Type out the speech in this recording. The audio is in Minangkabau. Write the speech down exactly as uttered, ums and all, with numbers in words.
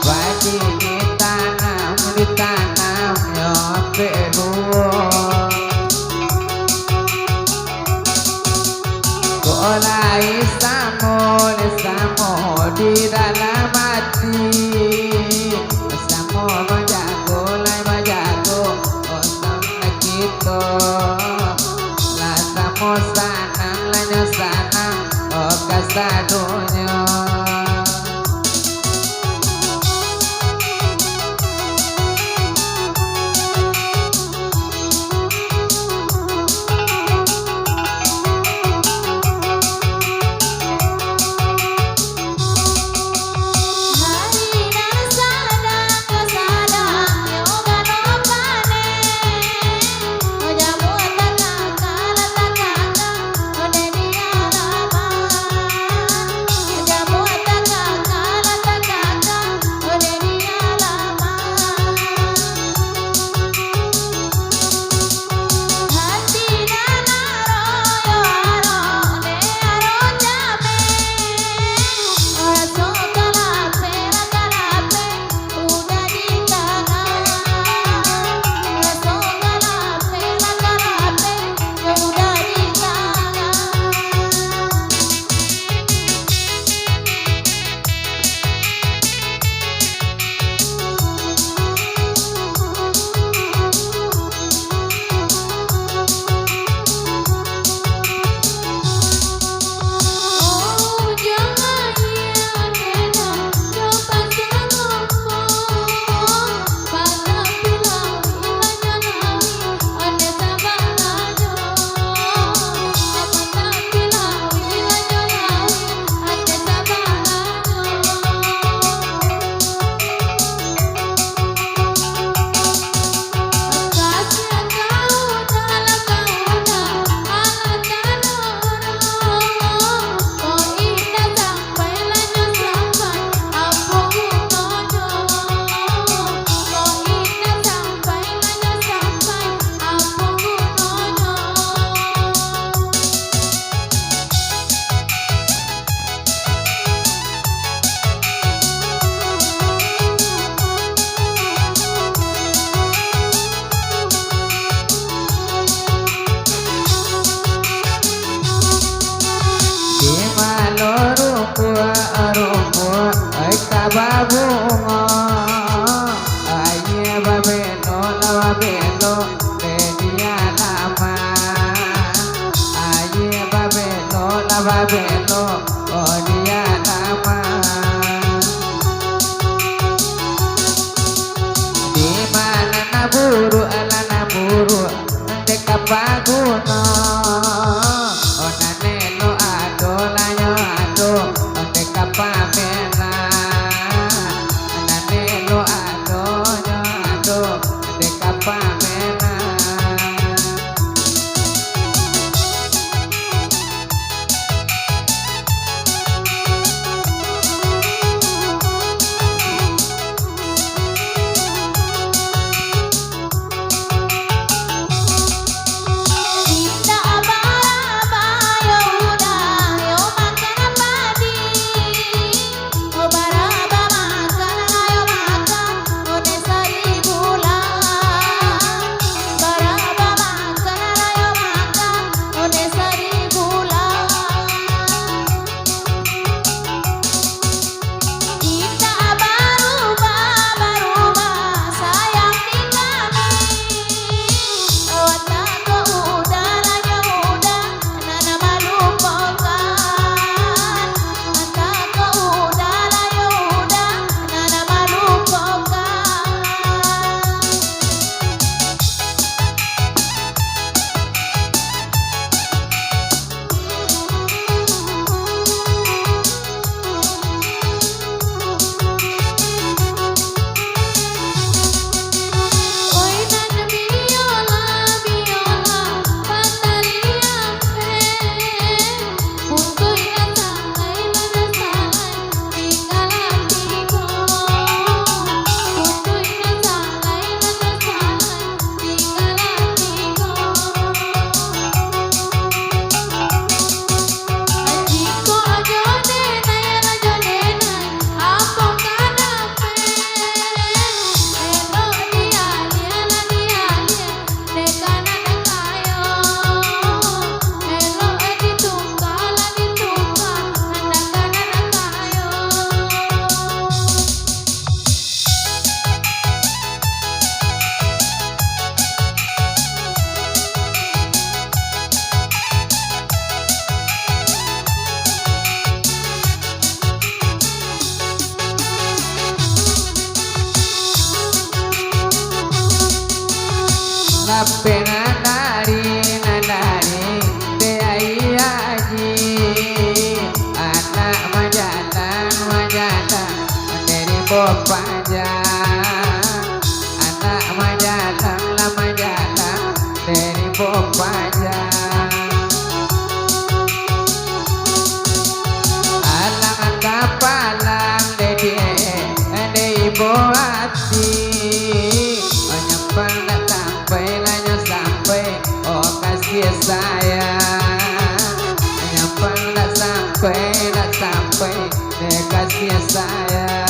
Padi ditanam, ditanamnyo peluang. Kok lai samo, lai samo di dalam ati. Samo manjago, lai manjago, oh, samo kito. Lah samo sanang, lah nyo sanang, oh, kasadonyo. Di malo rumpuak-rumpuak, ai ka babungo, aia babelok lah babelok, dek di alaman. Aia babelok lah babelok, oh di alaman. Di ma nan buruak, alah nan buruak, dek ka paguno. Oh, nan elok ado, lah nyo ado, dek ka pamenan. Nan elok ado, nyo ado, dek ka pamenan. Indak Bopaja, anak majalang lah majalang dari bopaja. Alang kapalang dede, dede ibo ati. Nyampang dak sampai, lah nyo sampai, oh kasih sayang. Nyampang dak sampai, dak sampai, dek kasih sayang.